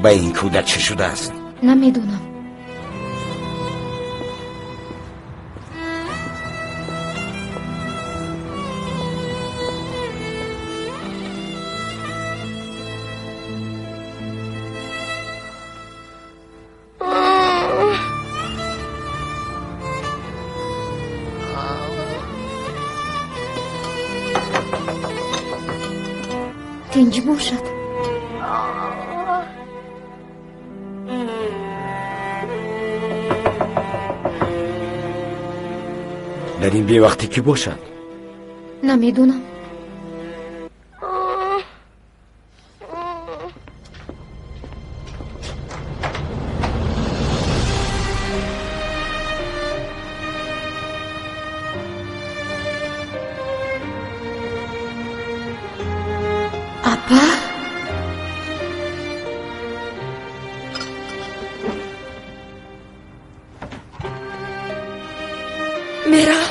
Ба ин кӯдак чӣ шудааст? Намедонам. Тинҷ бошад. Дар ин бевақтӣ кӣ бошад? Намедонам. Апа? Мира.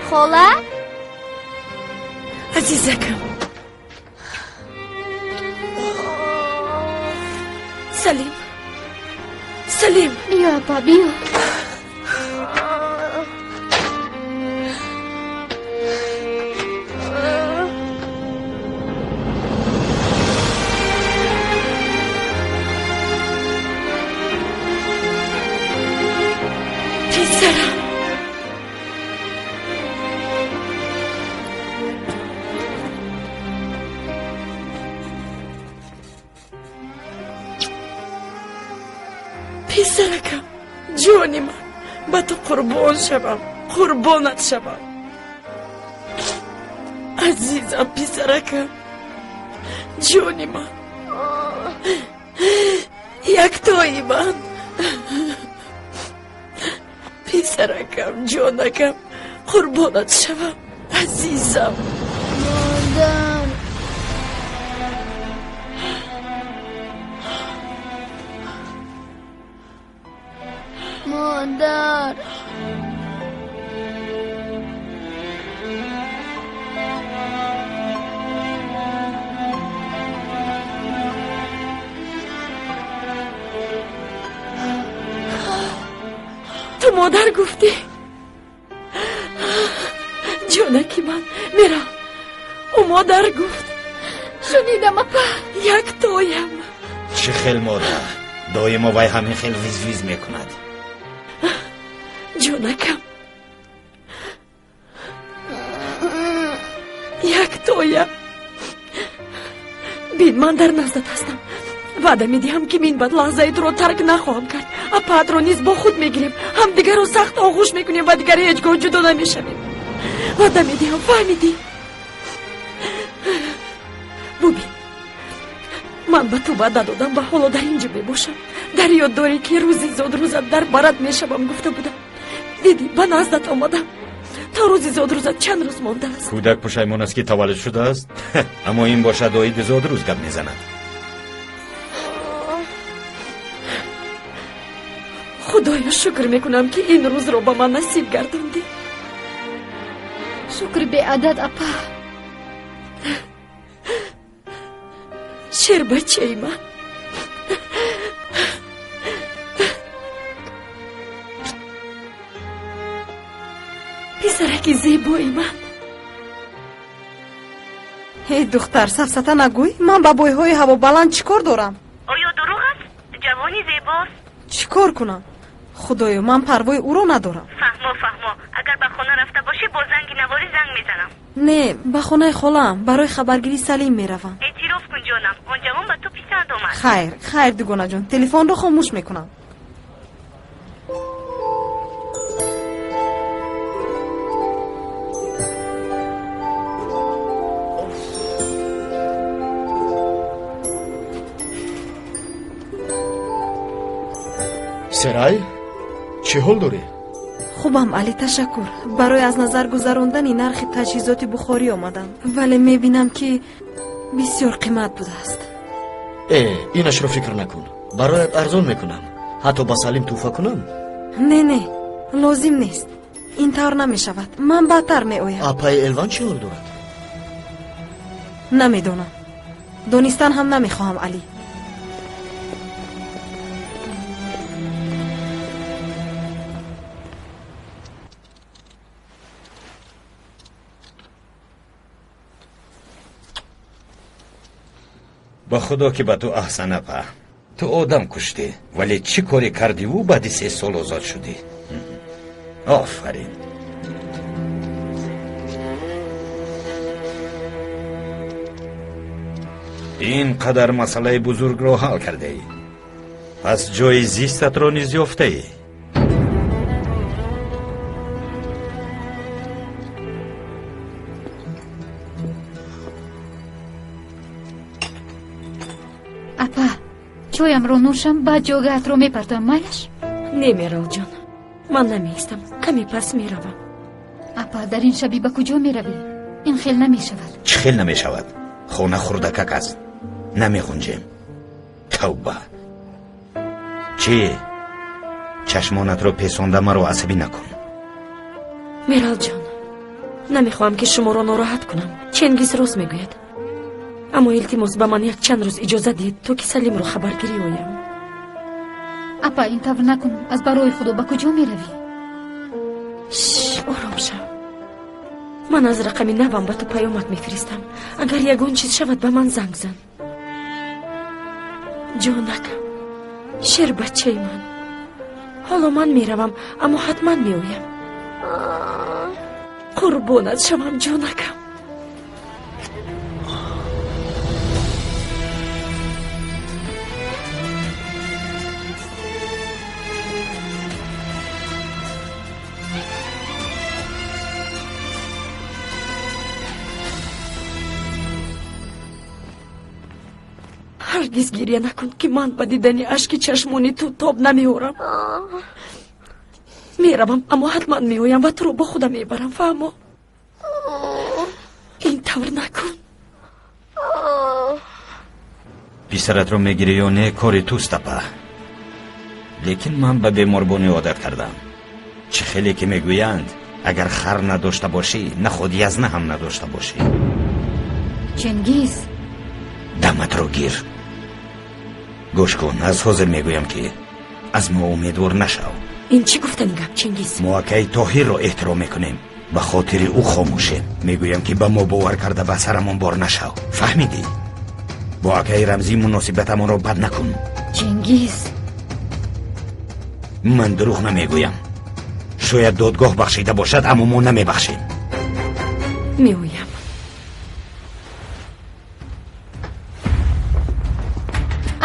Хола? Азизакам. Салим. Салим. Биё, апа, биё. Писарам. Писаракам, ҷони ман, ба ту қурбон шавам, қурбонат шавам. Азизам, писаракам, ҷони ман, яктои ман. Писаракам, ҷонакам, қурбонат шавам, азизам. Модар. Модар. Ту модар гуфтӣ? Ҷонаки ман, мерам. Ӯ модар гуфт. Шунидам, апа. Яктоям. Чӣ хел модар? Доимо вай ҳамин хел виз-виз мекунад. Ҷонакам, яктоям. Бин, ман дар наздат ҳастам. Ваъда медиҳам, ки минбаъд лаҳзаи туро тарк нахоҳам кард. Апаатро низ бо худ мегирем, ҳамдигарро сахт оғӯш мекунем ва дигар ҳеҷ гоҳ ҷудо намешавем. Ваъда медиҳам, фаҳмидӣ? Бубин, ман ба ту ваъда додам ва ҳоло дар ин ҷо мебошам. Дар ёд дорӣ, ки рӯзи зодрӯзат дар барат мешавам гуфта будам. Дидӣ, ба наздат омадам. То рӯзи зодрӯзат чанд рӯз мондааст. Кӯдак пушаймон аст, ки таваллуд шудааст, аммо ин бошад оиди зодрӯз гап мезанад. Худоё, шукр мекунам, ки ин рӯзро ба ман насиб гардондӣ. Шукр беадад, апа. Шербачаи ман. Писараки зебои ман. Эй духтар, сафсата нагӯй. Ман ба бойҳои ҳавобаланд чӣ кор дорам? Оё дурӯғ аст? Ҷавони зебост. Чӣ кор кунам? Худоё, ман парвои ӯро надорам. Фаҳмо, фаҳмо. Агар ба хона рафта бошӣ, бо занги наворӣ занг мезанам. Не, ба хонаи холаам барои хабаргирии Салим меравам. Эътироф кун, ҷонам, он ҷавон ба ту писанд омад. Хайр, хайр, дугонаҷон, телефонро хомӯш мекунам. Серай, чӣ ҳол дорӣ? Хубам, Али, ташаккур. Барои аз назар гузарондани нархи таҷҳизоти бухорӣ омадам, вале мебинам, ки бисёр қимат будааст. Э, инашро фикр накун, бароят арзон мекунам. Ҳатто ба Салим тӯҳфа кунам. Не, не, лозим нест. Ин тавр намешавад. Ман баъдтар меоям. Апаи Элван чӣ ҳол дорад? Намедонам. Донистан ҳам намехоҳам, Алӣ. Ба худо ки ба ту аҳсан, апа. Ту одам куштӣ, вале чӣ коре кардиву баъди 3 сол озод шудӣ? Офарин. Ин қадар масъалаи бузургро ҳал кардаӣ. Пас ҷои зистатро низ ёфтаӣ. Апа, чоямро нӯшам, баъд ҷогаатро мепартоям, майлаш? Не, Мералҷон, ман намеистам, каме пас меравам. Апа, дар ин шабӣ ба куҷо меравӣ? Ин хел намешавад. Чӣ хел намешавад? Хона хурдакак аст, намеғунҷем. Тавба. Чӣ? Чашмонатро песонда маро асабӣ накун. Мералҷон, намехоҳам ки шуморо нороҳат кунам. Чингиз рост мегӯяд. Аммо илтимос, ба ман якчанд рӯз иҷоза диҳед, то ки Салимро хабаргирӣ оям. Апа, ин тавр накун. Аз барои худо ба куҷо меравӣ? Шш, ором шав. Ман аз рақами навам ба ту паёмак мефиристам. Агар ягон чиз шавад, ба ман занг зан. Ҷонакам, шербачаи ман. Ҳоло ман меравам, аммо ҳатман меоям. Қурбонат шавам, ҷонакам. Ҳаргиз гиря накун, ки ман ба дидани ашки чашмони ту тоб намеорам. Меравам, аммо ҳатман меоям ва туро бо худам мебарам, фаҳмо? Ин тавр накун. Писаратро мегирӣ ё не, кори туст, апа. Лекин ман ба беморбонӣ одат кардам. Чӣ хеле ки мегӯянд, агар хар надошта бошӣ, наход язна ҳам надошта бошӣ. Чингиз, даматро гир. Гӯш кун, аз ҳозир мегӯям, ки аз мо умедвор нашав. Ин чӣ гуфтани гап, Чингиз? Мо акаи Тоҳирро эҳтиром мекунем, ба хотири ӯ хомӯшем. Мегӯям, ки ба мо бовар карда ба сарамон бор нашав. Фаҳмидӣ? Бо акаи Рамзӣ муносибатамонро бад накун. Чингиз, ман дурӯғ намегӯям. Шояд додгоҳ бахшида бошад, аммо мо намебахшем. Меоям.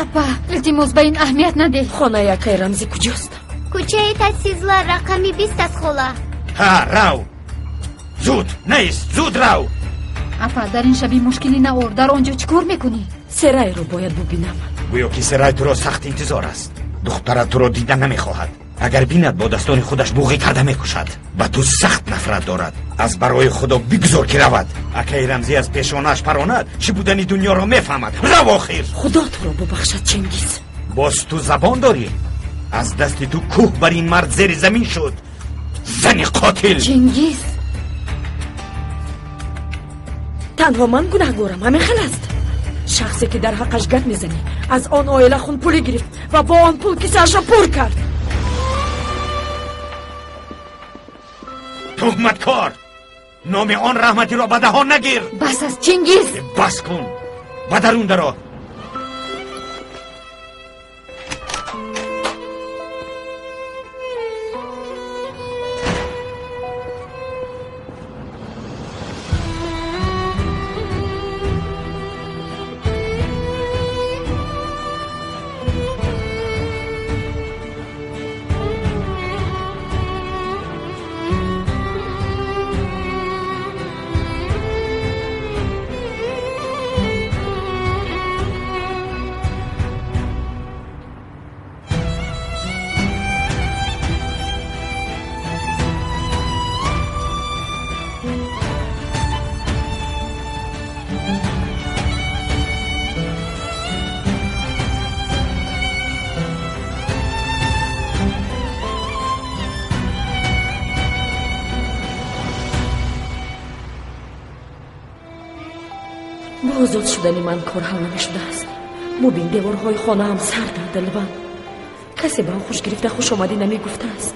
Апа, илтимос, ба ин аҳамият надеҳ. Хонаи акаи Рамзӣ куҷост? Кӯчаи Таҷсизлар, рақами 20 аст, хола. Ҳа, рав. Зуд, неист, зуд рав. Апа, дар ин шаби мушкилӣ наор. Дар он ҷо чӣ кор мекунӣ? Серайро бояд бубинам. Гӯё ки Серай туро сахт интизор аст. Духтарат туро дида намехоҳад. Агар бинад, бо дастони худаш буғӣ карда мекушад. Ба ту сахт нафрат дорад. Аз барои худо бигзор, ки равад. Акаи Рамзӣ аз пешонааш паронад, чӣ будани дунёро мефаҳмад. Рав охир. Худо туро бубахшад, Чингиз. Боз ту забон дорӣ? Аз дасти ту кӯҳ бар ин мард зери замин шуд. Зани қотил. Чингиз, танҳо ман гунаҳгорам, ҳамин хел аст. Шахсе ки дар ҳаққаш гап мезанӣ, аз он оила хунпулӣ гирифт ва бо он пул кисаашро пур кард. Туҳматкор! Номи он раҳматиро ба даҳон нагир. Бас аст, Чингиз. Бас кун, ба дарун даро. Бо озод шудани ман кор ҳал намешудааст. Бубин, деворҳои хонаам сарданд, Элван. Касе ба он хуш гирифта хушомадӣ намегуфтааст.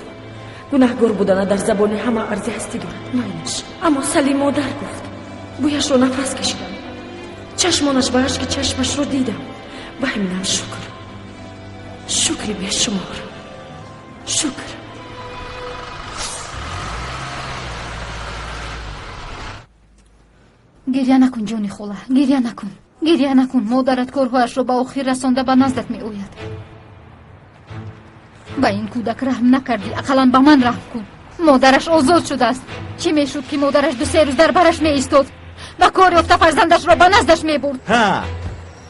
Гунаҳгор будана дар забони ҳама арзи ҳастӣ дорад. Майлаш. Аммо Салим модар гуфт. Бӯяшро нафас кашидам. Чашмонаш ба ашки чашмашро дидам. Ба ҳаминам шукр. Шукри бешумор. Шукр. Гиря накун, ҷони хола, гиря накун. Гиря накун, модарат корҳояшро ба охир расонда ба наздат меояд. Ба ин кӯдак раҳм накардӣ, ақаллан ба ман раҳм кун. Модараш озод шудааст. Чӣ мешуд, ки модараш ду-се рӯз дар бараш меистод? Ба кор ёфта фарзандашро ба наздаш мебурд. Ҳа,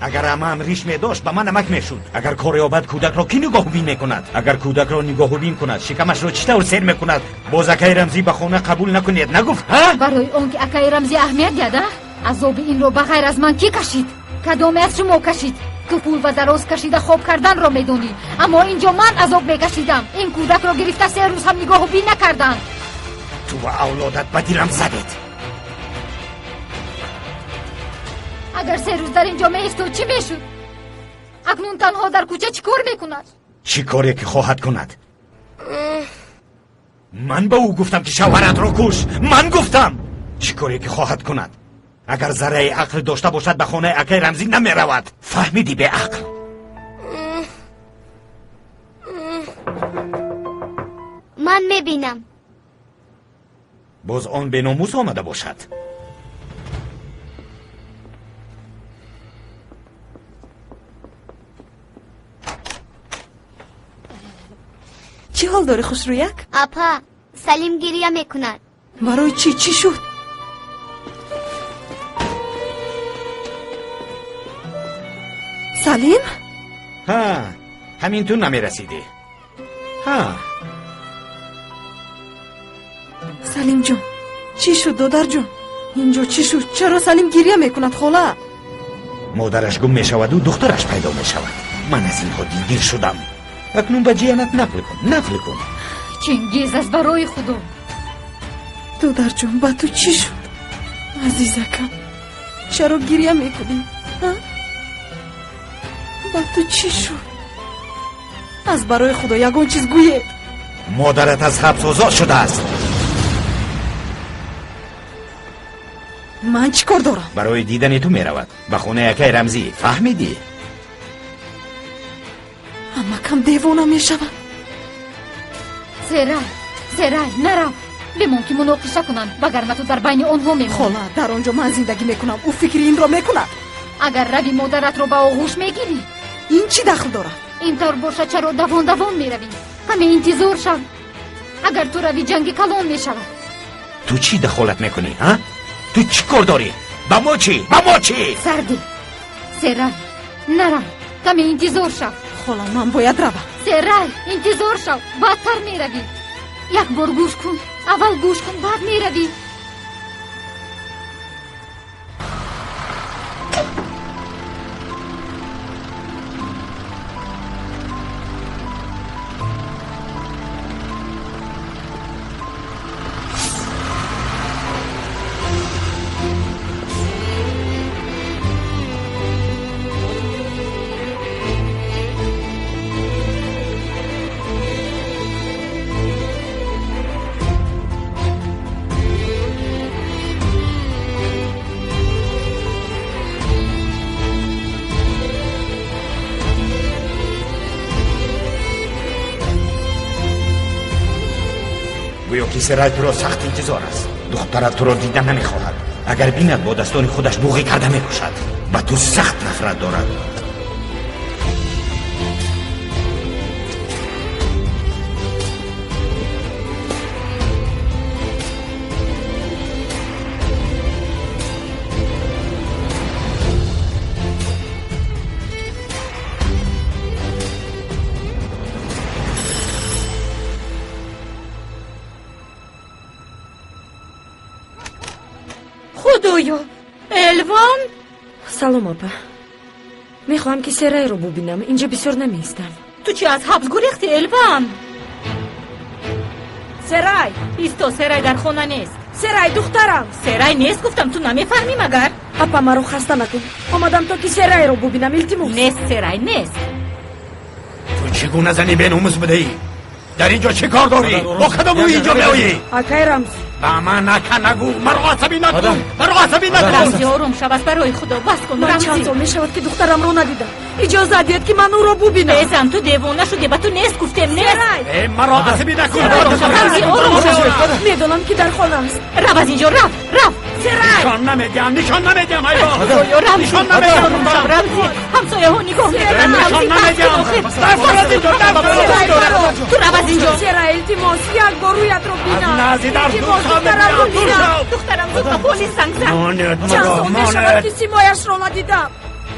агар амаам риш медошт, ба ман намак мешуд. Агар кор ёбад, кӯдакро кӣ нигоҳубин мекунад? Агар кӯдакро нигоҳубин кунад, шикамашро чӣ тавр сер мекунад? Боз акаи Рамзӣ ба хона қабул накунед, нагуфт, ҳа? Барои он ки акаи Рамзӣ аҳамият диҳад, а? Азоби инро ба ғайр аз ман кӣ кашид? Кадоме аз шумо кашид? Ту пул ва дароз кашида хоб карданро медонӣ, аммо инҷо ман азоб мекашидам. Ин кӯдакро гирифта се рӯз ҳам нигоҳубин накарданд. Ту ва авлодат ба дилам задед. Агар се рӯз дар инҷо меистод, чӣ мешуд? Акнун танҳо дар кӯча чӣ кор мекунад? Чӣ коре ки хоҳад кунад? Ман ба ӯ гуфтам, ки шавҳаратро куш. Ман гуфтам. Чӣ коре ки хоҳад кунад? Агар зарраи ақл дошта бошад, ба хонаи акаи Рамзӣ намеравад. Фаҳмидӣ, беақл? Ман мебинам. Боз он беномус омада бошад. Чӣ ҳол дорӣ, хушрӯяк? Апа, Салим гиря мекунад. Барои чӣ? Чӣ шуд? Салим? Ҳа, ҳамин ту намерасидӣ. Ҳа. Салимҷон, чӣ шуд, додарҷон? Инҷо чӣ шуд? Чаро Салим гиря мекунад, хола? Модараш гум мешаваду духтараш пайдо мешавад. Ман аз инҳо дилгир шудам. Акнун ба ҷиянат нақл кун, нақл кун. Чингиз, аз барои Худо. Додарҷон, ба ту чӣ шуд? Азизакам, чаро гиря мекунӣ? Ба ту чӣ шуд? Аз барои Худо ягон чиз гӯед. Модарат аз ҳабс озод шудааст. Ман чӣ кор дорам? Барои дидани ту меравад. Ба хонаи акаи Рамзӣ. Фаҳмидӣ? Амакам девона мешавад. Серай, Серай, нарав. Бимон ки муноқиша кунанд, вагарна ту дар байни онҳо мемонӣ. Хола, дар он ҷо ман зиндагӣ мекунам. Ӯ фикри инро мекунад. Агар рави, модаратро ба оғӯш мегирӣ. Ин чӣ дахл дорад? Ин тавр бошад, чаро давон давон меравӣ? Ҳаме интизор шав. Агар ту рави, ҷанги калон мешавад. Ту чӣ дахолат мекунӣ, ҳа? Ту чӣ кор дорӣ? Ба мо чӣ? Ба мо чӣ? Сарди, Серай, нарав. Каме интизор шав. Хола, ман бояд равам. Серай, интизор шав, баъдтар меравӣ. Як бор гӯш кун, аввал гӯш кун, баъд меравӣ. Гӯё ки Серай туро сахт интизор аст. Духтарат туро дида намехоҳад. Агар бинад, бо дастони худаш буғӣ карда мекушад. Ба ту сахт нафрат дорад. Худоё, Элван? Салом, апа. Мехоҳам, ки Серайро бубинам. Инҷа бисёр намеистам. Ту чӣ, аз ҳабс гурехтӣ, Элван? Серай, исто, Серай дар хона нест. Серай, духтарам. Серай нест, гуфтам, ту намефаҳмӣ магар? Апа, маро хаста накун. Омадам то ки Серайро бубинам, илтимос. Нест Серай, нест. Ту чӣ гуна зани беномус будаӣ? Дар инҷо чӣ кор дорӣ? Бо кадом рӯй инҷо меоӣ? Акай Рамзӣ. Ба ман ака нагӯ, маро асабӣ накун, маро асабӣ накун. Рамзӣ, ором шав, аз барои Худо бас кун. Ман чанд сол мешавад ки духтарамро надидам. Иҷозат диҳед ки ман ӯро бубинам. Э зан, ту девона шудӣ, ба ту нест гуфтем, нест. Э, маро асабӣ накун. Рамзӣ, ором шав. Медонам ки дар хона аст. Рав аз инҷо, рав, рав. Серай! Нишон намедиҳам, нишон намедиҳам, ҳайвон. Худоё, Рамзӣ. Нишон намедиҳам. Рамзӣ, ҳамсояҳо нигоҳ мекунанд. Нишон намедиҳам. Рафт аз инҷо, рафт аз инҷо. Ту рав аз инҷо. Серай, илтимос, як бор рӯятро бинам. Аз назди дар дур шав, дур шав. Духтарам, зуд ба полис занг зан. Монед Чанд маро, сол мешавад монед. ки симояшро надидам.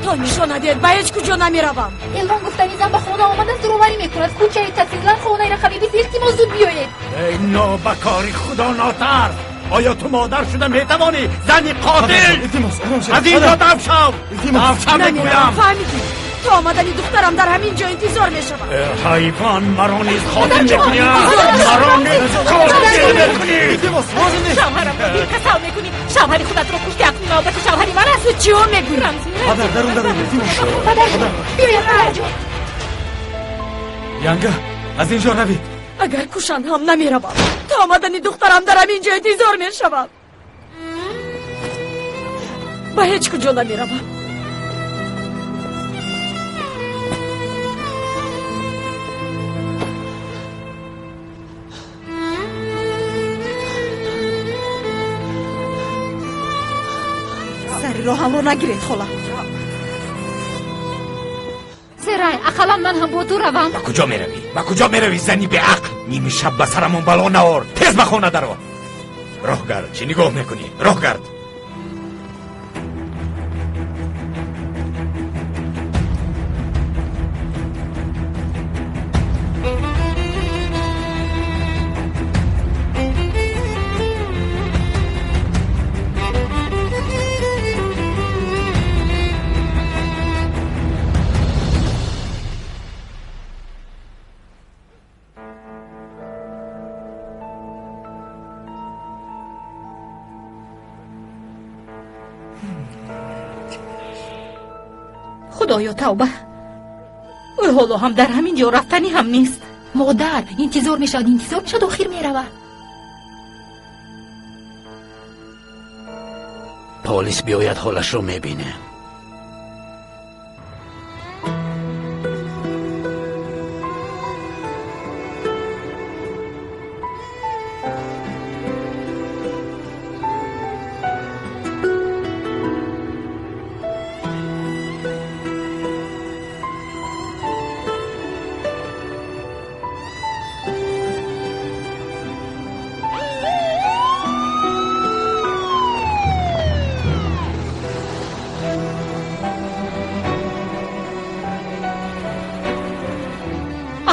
То нишон надиҳед, ба ҳеҷ куҷо намеравам. Элвон гуфтани зан ба хона омада зӯроварӣ мекунад. Кӯчаи Тасирлан, хонаи рақами 20, илтимос, зуд биёед. Эй нобакори худо нотарс, оё ту модар шуда метавонӣ? Зани қотил! Илтимос, ором шавед. Аз инҷо даф шав! Илтимос. Даф шав Намеравам, мегӯям! фаҳмидӣ? То омадани духтарам дар ҳамин ҷо интизор мешавам. Э, ҳайвон, маро низ қотил мекунӣ, а? Маро низ қотил мекунӣ! Илтимос, лозим нест. Шавҳарамро дилкасал мекунӣ. Шавҳари худатро кушти, акнун навбати шавҳари ман аст. Ту чиҳо мегӯӣ? Рамзӣ, Падар, дарун дарун, илтимос. Падарҷон, биёед, падарҷон. Янга, аз инҷо равед. Агар кушанд ҳам намеравам. То омадани духтарам дар ҳамин ҷо интизор мешавам. Ба ҳеҷ куҷо намеравам. Сари роҳамро нагиред, хола. Серай, ақаллан ман ҳам бо ту равам. Ба куҷо меравӣ? Ба куҷо меравӣ, зани беақл? Ними шаб ба сарамон бало наор. Тез ба хона даро. Роҳ гард, чӣ нигоҳ мекунӣ? Роҳ гард. Худоё, тавба. Ӯ ҳоло ҳам дар ҳамин ҷо рафтанӣ ҳам нест. Модар, интизор мешавад, интизор мешавад, охир меравад. Полис биёяд, ҳолашро мебинем.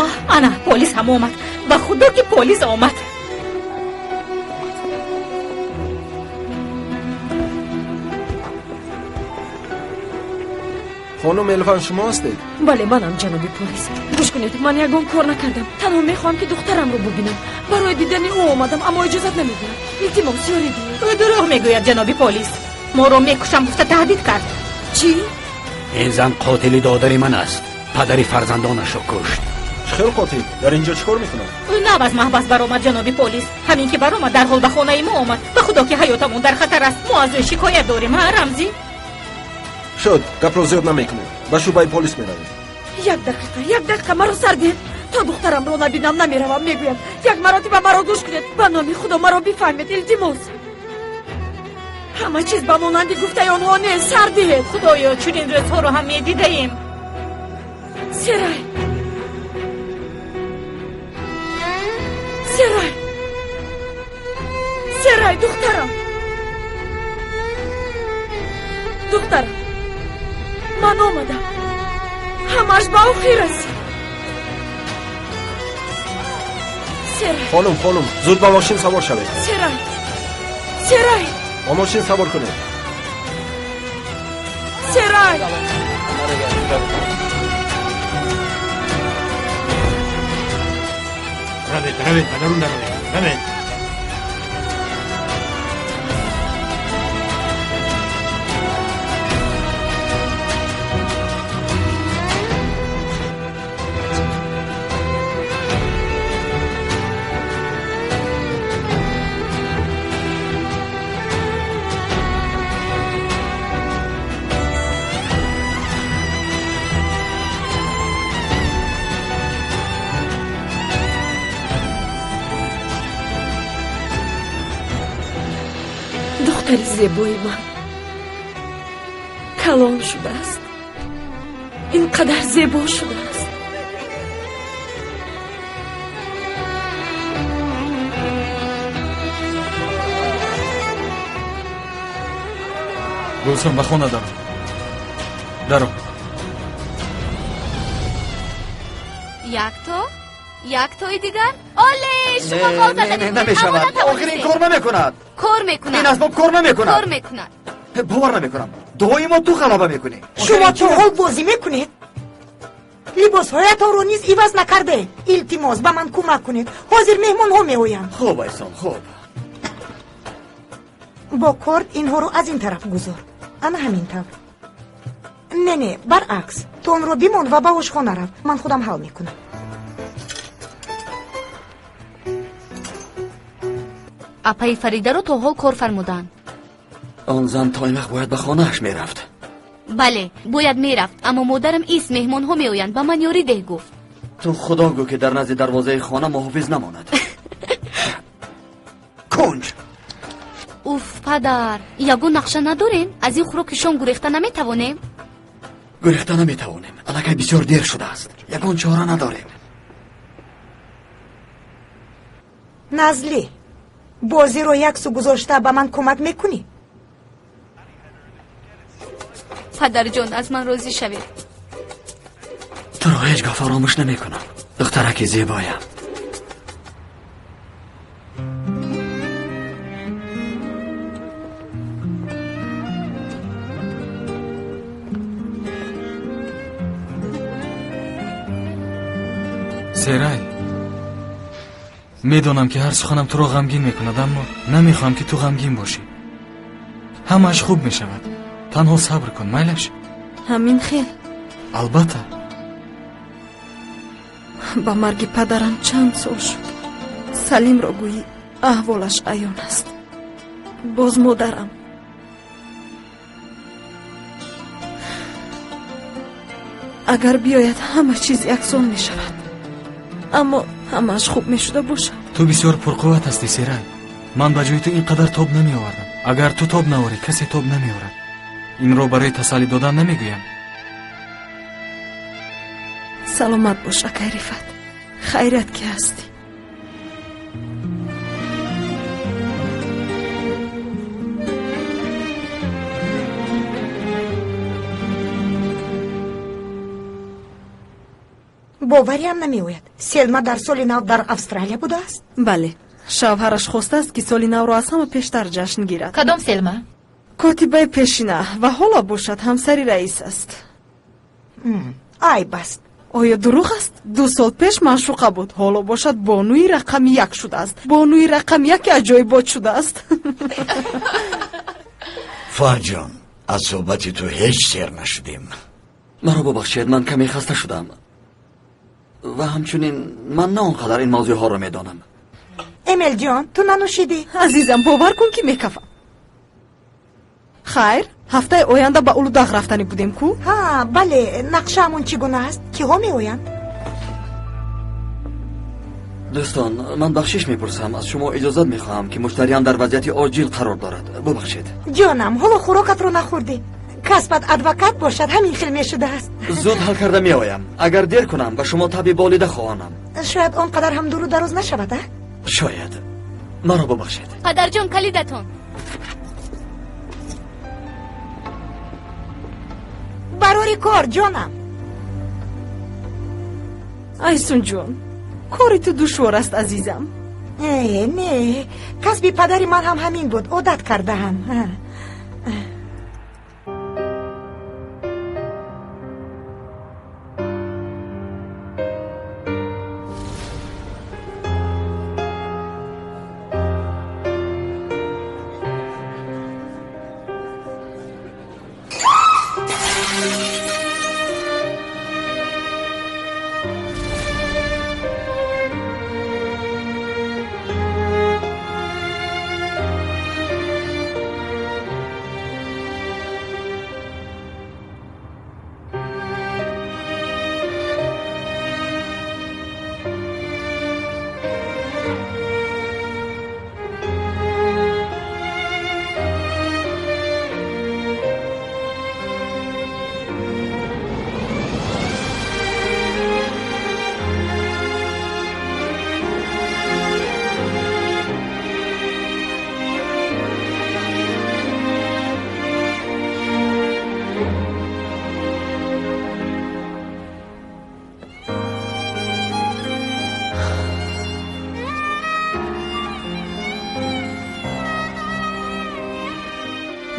Аҳ, ана полис ҳам омад. Ба худо ки полис омад. Хонум Элван шумо ҳастед? Бале, манам, ҷаноби полис. Гӯш кунед, ман ягон кор накардам. Танҳо мехоҳам ки духтарамро бубинам. Барои дидани ӯ омадам, аммо иҷозат намедиҳам. Илтимос, ёрӣ диҳед. Ӯ дурӯғ мегӯяд, ҷаноби полис. Моро мекушам гуфта таҳдид кард. Чӣ? Ин зан қотили додари ман аст. Падари фарзандонашро кушт. Чӣ хел қотил? Дар инҷо чӣ кор мекунад? Ӯ нав аз маҳбас баромад, ҷаноби полис. Ҳамин ки баромад, дарҳол ба хонаи мо омад. Ба худо ки ҳаётамон дар хатар аст. Мо аз ӯ шикоят дорем, ҳа, Рамзӣ? Шуд, гапро зиёд намекунем. Ба шӯъбаи полис меравем. Як дақиқа, як дақиқа маро сар диҳед. То духтарамро набинам намеравам, мегӯям. Як маротиба маро гӯш кунед. Ба номи Худо маро бифаҳмед, илтимос. Ҳама чиз ба монанди гуфтаи онҳо нест. Сар диҳед. Худоё, чунин рӯзҳоро ҳам медидаем. Серай, Серай, Серай, духтарам, духтарам, ман омадам. Ҳамааш ба охир расид. Серай. Хонум, хонум, зуд ба мошин савор шавед. Серай, Серай. Ба мошин савор кунед. Серай. Равед, равед, ба дарун даровед. Равед. Духтари зебои ман калон шудааст, ин қадар зебо шудааст. Гулсум, ба хона даро. Даро. Якто? Яктои дигар? Оле, шумо гол задед. Намешавад. Охир ин кор намекунад. Кор мекунад. Ин асбоб кор намекунад. Кор мекунад. Бовар намекунам. Доимо ту ғалаба мекунӣ. Шумо то ҳол бозӣ мекунед? Либосҳоятонро низ иваз накардаед. Илтимос, ба ман кӯмак кунед. Ҳозир меҳмонҳо меоянд. Хуб, Айсон, хуб. Бо корд инҳоро аз ин тараф гузор. Ана ҳамин тавр. Не, не, баръакс. Ту онро бимон ва ба ошхона рав. Ман худам ҳал мекунам. Апаи Фаридаро то ҳол кор фармуданд. Он зан то ин вақт бояд ба хонааш мерафт. Бале, бояд мерафт, аммо модарам ист, меҳмонҳо меоянд, ба ман ёрӣ деҳ гуфт. Ту худо гӯ ки дар назди дарвозаи хона муҳофиз намонад. Кунҷ! Уф, падар, ягон нақша надорем? Аз ин хӯроки шом гурехта наметавонем? Гурехта наметавонем. Аллакай бисёр дер шудааст. Ягон чора надорем. Назлӣ, бозиро як су гузошта ба ман кӯмак мекунӣ? Падарҷон, аз ман розӣ шавед. Туро ҳеҷ гоҳ фаромӯш намекунам, духтараки зебоям. Серай, медонам ки ҳар суханам туро ғамгин мекунад, аммо намехоҳам ки ту ғамгин бошӣ. Ҳамааш хуб мешавад. Танҳо сабр кун, майлаш? Ҳамин хел? Албатта. Ба марги падарам чанд сол шуд. Салимро гӯӣ аҳволаш аён аст. Боз модарам. Агар биёяд ҳама чиз яксон мешавад. Аммо ҳамааш хуб мешуда бошад. Ту бисёр пурқувват ҳастӣ, Серай. Ман ба ҷои ту ин қадар тоб намеовардам. Агар ту тоб наорӣ, касе тоб намеорад. Инро барои тасаллӣ додан намегӯям. Саломат бош, акай Рифат. Хайрият ки ҳастӣ. Бовариам намеояд. Селма дар соли нав дар Австралия будааст? Бале. Шавҳараш хостааст ки соли навро аз ҳама пештар ҷашн гирад. Кадом Селма? Котибаи пешина ва ҳоло бошад ҳамсари раис аст. Айб аст. Оё дурӯғ аст? 2 сол пеш маъшуқа буд, ҳоло бошад бонуи рақами 1 шудааст. Бонуи рақами 1 аҷоибот шудааст. Фарҷон, аз суҳбати ту ҳеҷ сер нашудем. Маро бубахшед, ман каме хаста шудам. Ва ҳамчунин ман на он қадар ин мавзӯъҳоро медонам. Эмелҷон, ту нанӯшидӣ? Азизам, бовар кун ки мекафам. Хайр, ҳафтаи оянда ба Улудағ рафтанӣ будем ку? Ҳа, бале, нақшаамон чӣ гуна аст? Киҳо меоянд? Дӯстон, ман бахшиш мепурсам. Аз шумо иҷозат мехоҳам ки муштариям дар вазъияти оҷил қарор дорад. Бубахшед. Ҷонам, ҳоло хӯрокатро нахӯрдӣ. Касбат адвокат бошад, ҳамин хел мешудааст. Зуд ҳал карда меоям. Агар дер кунам, ба шумо таби болида хоҳонам. Шояд он қадар ҳам дуру дароз нашавад, а? Шояд. Маро бубахшед. Падарҷон, калидатон. Барори кор, ҷонам. Айсунҷон, кори ту душвор аст, азизам. Не, касби падари ман ҳам ҳамин буд, одат кардаам.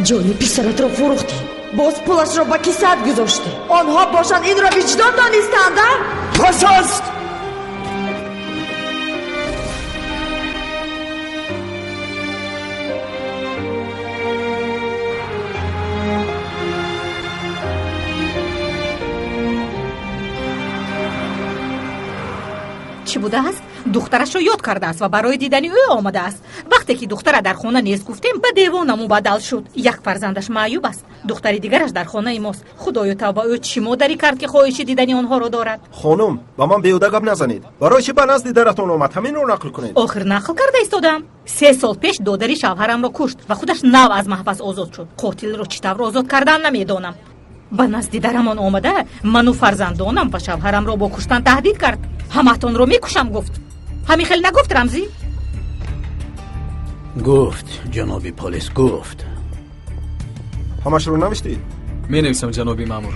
Ҷони писаратро фурӯхтӣ, боз пулашро ба кисаат гузоштӣ. Онҳо бошанд инро виҷдон донистанд, а? Бас аст! Чӣ будааст? Духтарашро ёд кардааст ва барои дидани ӯ омадааст. Вақте ки духтара дар хона нест гуфтем, ба девона мубаддал шуд. Як фарзандаш маъюб аст, духтари дигараш дар хонаи мост. Худоё тавба, ӯ чӣ модарӣ кард, ки хоҳиши дидани онҳоро дорад? Хонум, ба ман беҳуда гап назанед. Барои чӣ ба назди даратон омад? Ҳаминро нақл кунед. Охир нақл карда истодам. 3 сол пеш додари шавҳарамро кушт ва худаш нав аз маҳбас озод шуд. Қотилро чӣ тавр озод кардан намедонам. Ба назди дарамон омада ману фарзандонам ва шавҳарамро бо куштан таҳдид кард. Ҳамаатонро мекушам гуфт. Ҳамин хел нагуфт, Рамзӣ? Гуфт, ҷаноби полис, гуфт. Ҳамашро навиштед? Менависам, ҷаноби маъмур.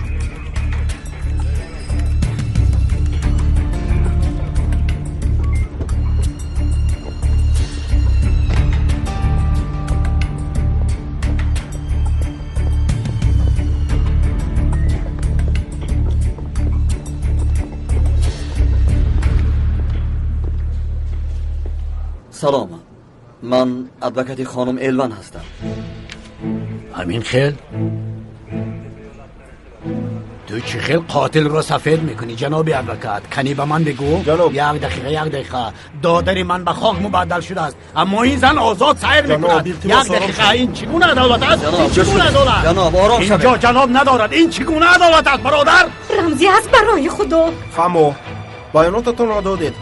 Салом, ман адвокати хонум Элван ҳастам. Ҳамин хел? Ту чӣ хел қотилро сафед мекунӣ, ҷаноби адвокат? Кани ба ман бигӯ. Як дақиқа, як дақиқа. Додари ман ба хок мубаддал шудааст, аммо ин зан озод сайр мекунад. Як дақиқа, ин чӣ гуна адолат аст? Ин чӣ гуна адолат? Ҷаноб, ором шавед. Инҷо ҷаноб надорад. Ин чӣ гуна адолат аст, бародар? Рамзӣ аст, барои Худо. Фаҳмо, баёнотатонро додед.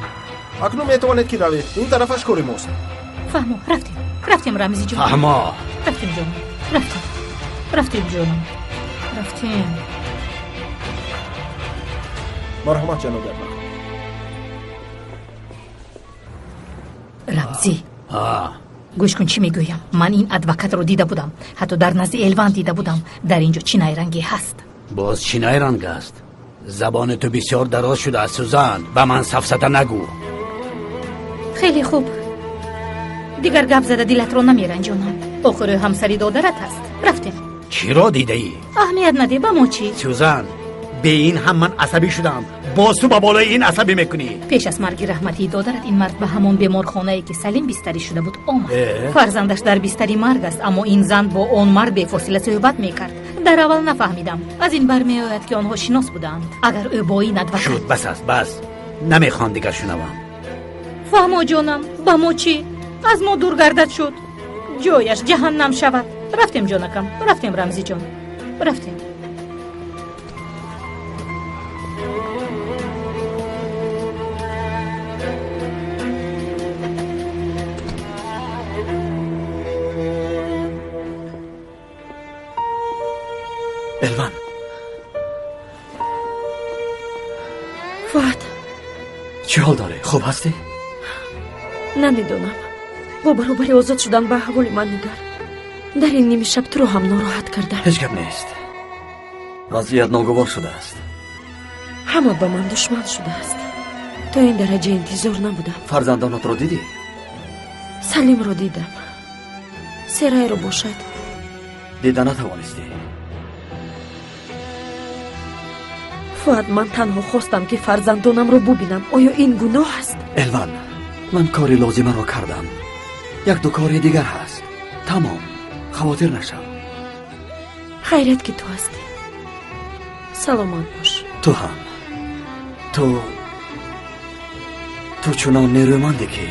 Акнун метавонед ки равед. Ин тарафаш кори мост. Фаҳмо, рафтем. Рафтем, Рамзӣ ҷон. Фаҳмо. Рафтем ҷонам. Рафтем. Рафтем ҷонам. Рафтем. Марҳамат, ҷаноби адвокат. Рамзӣ. Гӯш кун чӣ мегӯям. Ман ин адвокатро дида будам. Ҳатто дар назди Элван дида будам. Дар инҷо чӣ найрангӣ ҳаст? Боз чӣ найранг аст? Забони ту бисёр дароз шудааст, Сузан. Ба ман сафсата нагӯ. Хеле хуб. Дигар гап зада дилатро намеранҷонам. Охир ӯ ҳамсари додарат аст. Рафтем. Чиро дидаӣ? Аҳамият наде, ба мо чӣ? Сюзан, бе ин ҳам ман асабӣ шудам. Боз ту ба болои ин асабӣ мекунӣ. Пеш аз марги раҳматии додарат ин мард ба ҳамон беморхонае ки Салим бистарӣ шуда буд омад. Фарзандаш дар бистари марг аст, аммо ин зан бо он мард бефосила суҳбат мекард. Дар аввал нафаҳмидам. Аз ин бармеояд ки онҳо шинос буданд. Агар ӯ бо ин адвокат шуд, бас аст, бас. Намехоҳам дигар шунавам. Фаҳмо ҷонам, ба мо чӣ? Аз мо дур гардад шуд. Ҷояш ҷаҳаннам шавад. Рафтем ҷонакам, рафтем Рамзӣ ҷон, рафтем. Элван. Фуат. Чӣ ҳол дорӣ? Хуб ҳастӣ? Намедонам. Бо баробари озод шудан ба аҳволи ман нигар. Дар ин ними шаб туро ҳам нороҳат кардам. Ҳеҷ гап нест. Вазъият ногувор шудааст. Ҳама ба ман душман шудааст. То ин дараҷа интизор набудам. Фарзандонатро дидӣ? Салимро дидам. Серайро бошад. Дида натавонистӣ. Фуат, ман танҳо хостам ки фарзандонамро бубинам. Оё ин гуноҳ аст? Элван, ман кори лозимаро кардам. Як ду кори дигар ҳаст. Тамом, хавотир нашав. Хайрият ки ту ҳастӣ. Саломат бош. Ту ҳам. Ту чунон нерӯманде ки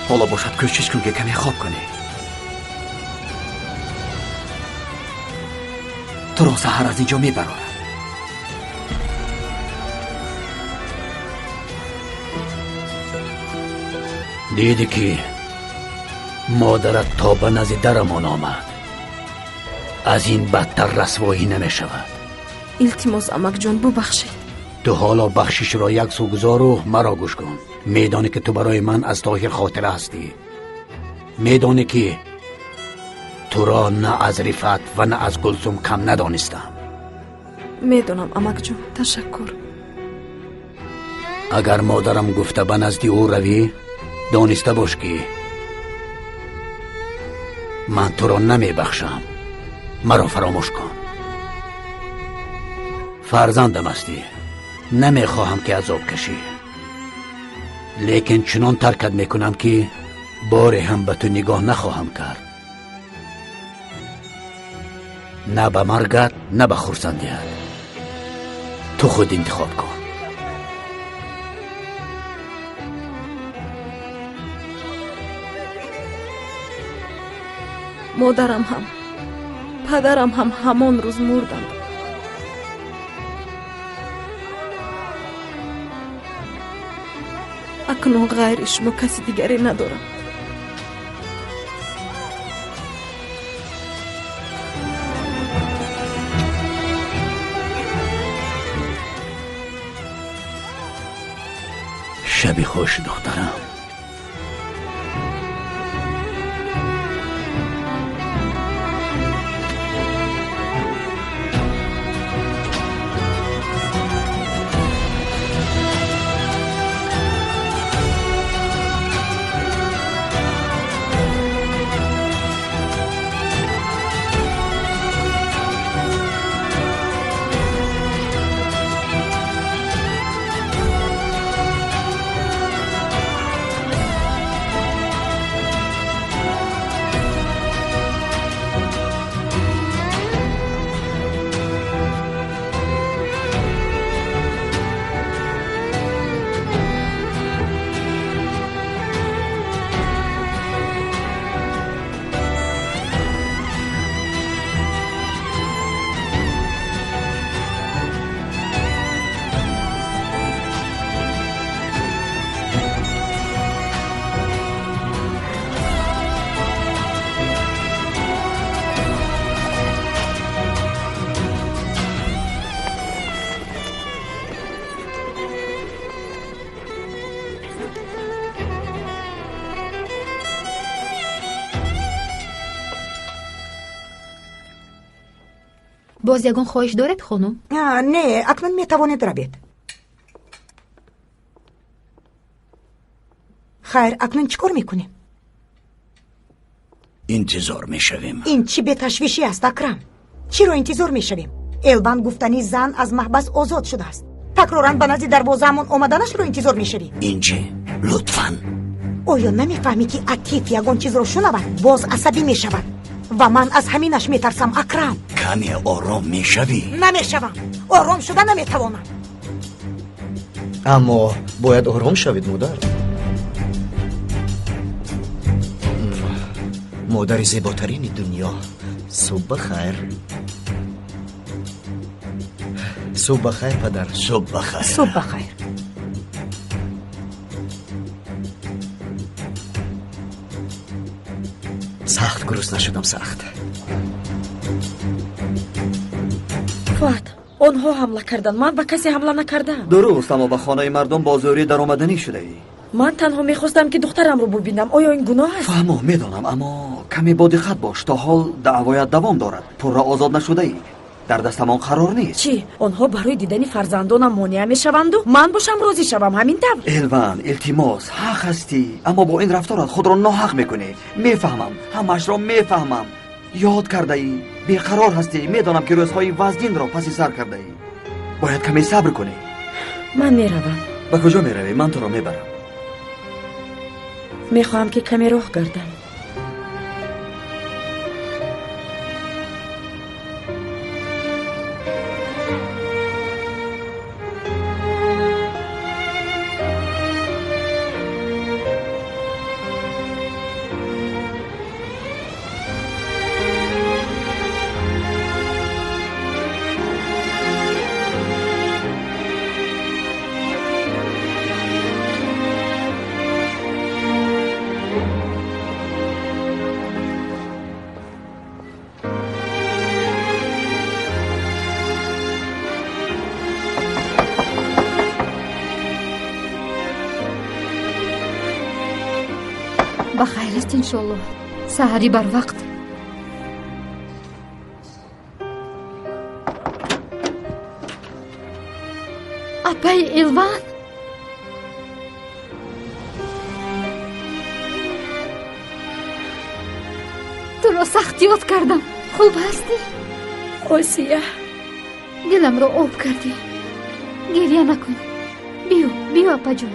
ҳоло бошад кӯшиш кун ки каме хоб кунӣ. Туро саҳар аз инҷо мебарорам. Дидӣ ки модарат то ба назди дарамон омад. Аз ин бадтар расвоӣ намешавад. Илтимос, амакҷон, бубахшед. Ту ҳоло бахшишро як сӯ гузору маро гӯш кун. Медонӣ ки ту барои ман аз Тоҳир хотира ҳастӣ. Медонӣ ки туро на аз Рифат ва на аз Гулсум кам надонистам. Медонам, амакҷон, ташаккур. Агар модарам гуфта ба назди ӯ равӣ, дониста бош ки Ман туро намебахшам. Маро фаромӯш кун. Фарзандам ҳастӣ. Намехоҳам ки азоб кашӣ. Лекин чунон таркат мекунам ки боре ҳам ба ту нигоҳ нахоҳам кард. На ба маргат, на ба хурсандият. Ту худ интихоб кун. Модарам ҳам, падарам ҳам ҳамон рӯз мурданд. Акнун ғайри шумо каси дигаре надорам. Шаби хуш, духтарам. Боз ягон хоҳиш доред, хонум? Не, акнун метавонед равед. Хайр, акнун чӣ кор мекунем? Интизор мешавем. Ин чӣ беташвишӣ аст, Акрам? Чиро интизор мешавем? Элван гуфтани зан аз маҳбас озод шудааст. Такроран ба назди дарвозаамон омаданашро интизор мешавӣ. Инҷи, лутфан. Оё намефаҳмӣ, ки Атиф ягон чизро шунавад, боз асабӣ мешавад? Ва ман аз ҳаминаш метарсам, Акрам. Каме ором мешавӣ? Намешавам. Ором шуда наметавонам. Аммо бояд ором шавед, модар. Модари зеботарини дунё. Субҳ бахайр. Субҳ бахайр, падар. Субҳ бахайр. Субҳ бахайр. Сахт гурусна шудам, сахт. Фуат, онҳо ҳамла карданд. Ман ба касе ҳамла накардам. Дуруст, аммо ба хонаи мардум бо зӯрӣ даромаданӣ шудаӣ. Ман танҳо мехостам, ки духтарамро бубинам. Оё ин гуноҳ аст? Фаҳмо, медонам, аммо каме бодиққат бош. То ҳол даъвоят давом дорад. Пурра озод нашудаӣ. Дар дастамон қарор нест. Чӣ? Онҳо барои дидани фарзандонам монеа мешаванду ман бошам розӣ шавам, ҳамин тавр? Элван, илтимос, ҳақ ҳастӣ, аммо бо ин рафторат худро ноҳақ мекунӣ. Мефаҳмам, ҳамаашро мефаҳмам. Ёд кардаӣ, беқарор ҳастӣ. Медонам, ки рӯзҳои вазнинро паси сар кардаӣ. Бояд каме сабр кунӣ. Ман меравам. Ба куҷо меравӣ? Ман туро мебарам. Мехоҳам, ки каме роҳ гардам. Ба хайр аст, иншоллоҳ. Саҳарӣ барвақт. Апаи Элван, туро Туро сахт ёд кардам. Хуб ҳастӣ? Осия, диламро об кардӣ. Гиря накун. Биё, биё, апаҷон.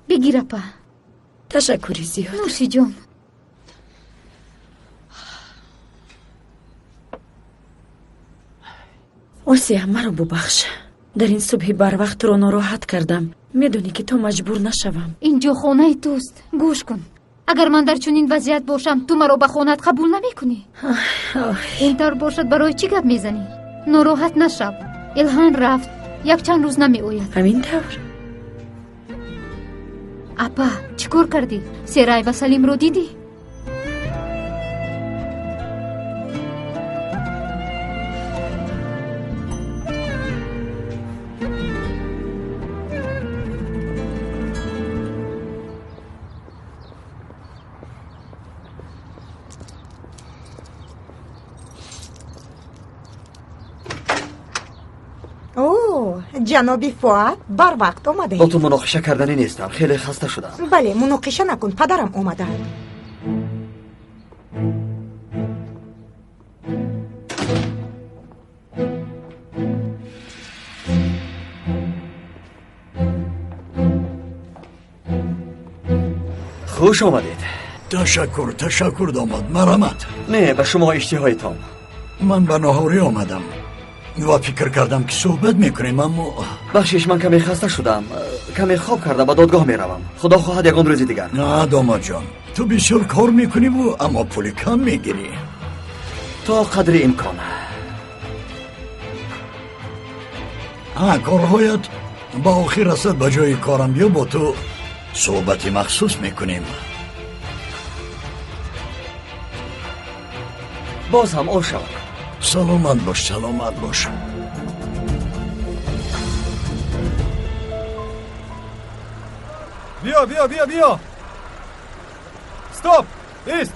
Бигир, апа. Ташаккури зиёд. Нӯши ҷон. Осия, маро бубахш. Дар ин субҳи барвақт туро нороҳат кардам. Медонӣ ки то маҷбур нашавам. Инҷо хонаи туст. Гӯш кун. Агар ман дар чунин вазъият бошам, ту маро ба хонаат қабул намекунӣ. Ин тавр бошад, барои чӣ гап мезанӣ? Нороҳат нашав. Илҳан рафт, якчанд рӯз намеояд. Ҳамин тавр? Апа, чӣ кор кардӣ? Серай ва Салимро дидӣ? Ҷаноби Фуат, барвақт омадаед. Бо ту муноқиша карданӣ нестам, хеле хаста шудам. Бале, муноқиша накун, падарам омадаанд. Хуш омадед. Ташаккур, ташаккур, домод, марҳамат. Не, ба шумо иштиҳоятон. Ман ба ноҳорӣ омадам ва фикр кардам ки суҳбат мекунем, аммо бахшиш, ман каме хаста шудам, каме хоб карда ба додгоҳ меравам. Худо хоҳад ягон рӯзи дигар. На, домодҷон, ту бисёр кор мекуниву аммо пули кам мегирӣ. То қадри имкон. Ҳа, корҳоят ба охир расад, ба ҷои корам биё, бо ту суҳбати махсус мекунем. Боз ҳам он шавад. Саломат бош, саломат бош. Биё, биё, биё, биё. Стоп! Ист!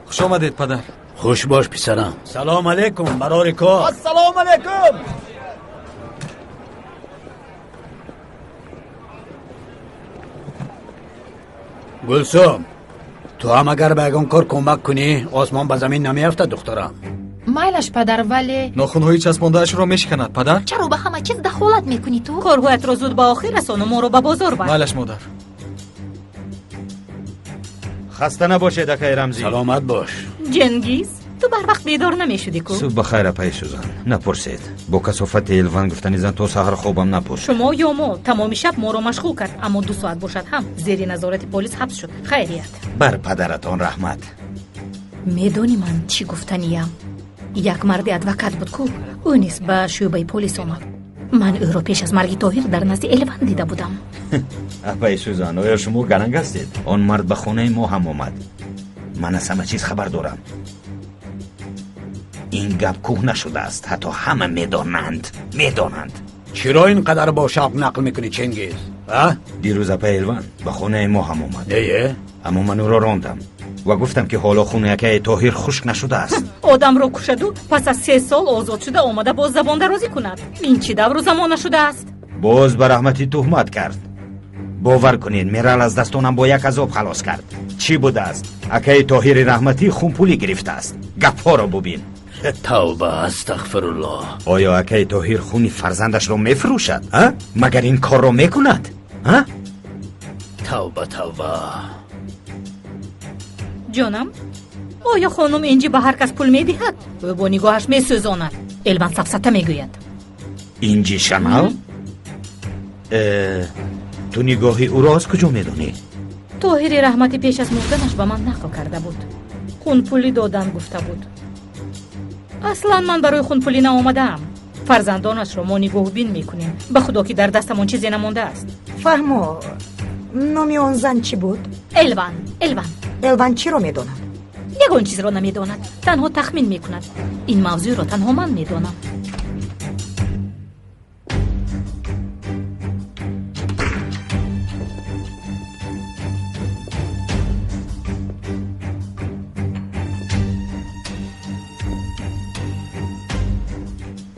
Хуш омадед, падар. Хуш бош, писарам. Салом алейкум, барори кор. Ассалому алейкум. Гулсум, ту ҳам агар ба ягон кор кӯмак кунӣ, осмон ба замин намеафтад, духтарам. Майлаш, падар, вале нохунҳои часпондаашро мешиканад, падар. Чаро ба ҳама чиз дахолат мекунӣ ту? Корҳоятро зуд ба охир расону моро ба бозор бар. Майлаш, модар. Хаста набошед, акай Рамзӣ. Саломат бош. Ҷенгиз, ту барвақт бедор намешудӣ ку? Субҳ бахайр, апаи Сузан. Напурсед. Бо касофати Элван гуфтани зан то саҳар хобам набуд. Шумо ё мо тамоми шаб моро машғул кард, аммо 2 соат бошад ҳам зери назорати полис ҳабс шуд. Хайрият. Бар падаратон раҳмат. Медонӣ ман чӣ гуфтаниям? Як марди адвокат буд ку, ӯ низ ба шӯъбаи полис омад. Ман ӯро пеш аз марги Тоҳир дар назди Элван дида будам. Апаи Сузан, оё шумо гаранг ҳастед? Он мард ба хонаи мо ҳам омад. Ман аз ҳама чиз хабар дорам. Ин гап кӯҳна шудааст, ҳатто ҳама медонанд, медонанд. Чиро ин қадар бо шавқ нақл мекунӣ, Чингиз? А? Дирӯз апаи Элван ба хонаи мо ҳам омад. Е? Аммо ман ӯро рондам ва гуфтам ки ҳоло хуни акаи Тоҳир хушк нашудааст. Одамро кушаду пас аз 3 сол озод шуда омада боз забондарозӣ кунад. Ин чӣ давру замона шудааст? Боз ба раҳматӣ туҳмат кард. Бовар кунед, Мерал аз дастонам бо як азоб халос кард. Чӣ будааст? Акаи Тоҳири раҳматӣ хунпулӣ гирифтааст. Гапҳоро бубин. Тавба, астағфируллоҳ. Оё акаи Тоҳир хуни фарзандашро мефурӯшад? А? Магар ин корро мекунад? А? Тавба, тавба. Ҷонам, оё хонум Инҷи ба ҳар кас пул медиҳад? Ӯ бо нигоҳаш месӯзонад. Элван сафсата мегӯяд. Инҷи Шанал? Ту нигоҳи ӯро аз куҷо медонӣ? Тоҳири раҳматӣ пеш аз мурданаш ба ман нақл карда буд. Хунпулӣ додан гуфта буд. Аслан ман барои хунпулӣ наомадаам. Фарзандонашро мо нигоҳбин мекунем. Ба худо ки дар дастамон чизе намондааст. Фаҳмо, номи он зан чӣ буд? Элван, Элван. Элван чиро медонад? Ягон чизро намедонад, танҳо тахмин мекунад. Ин мавзӯъро танҳо ман медонам.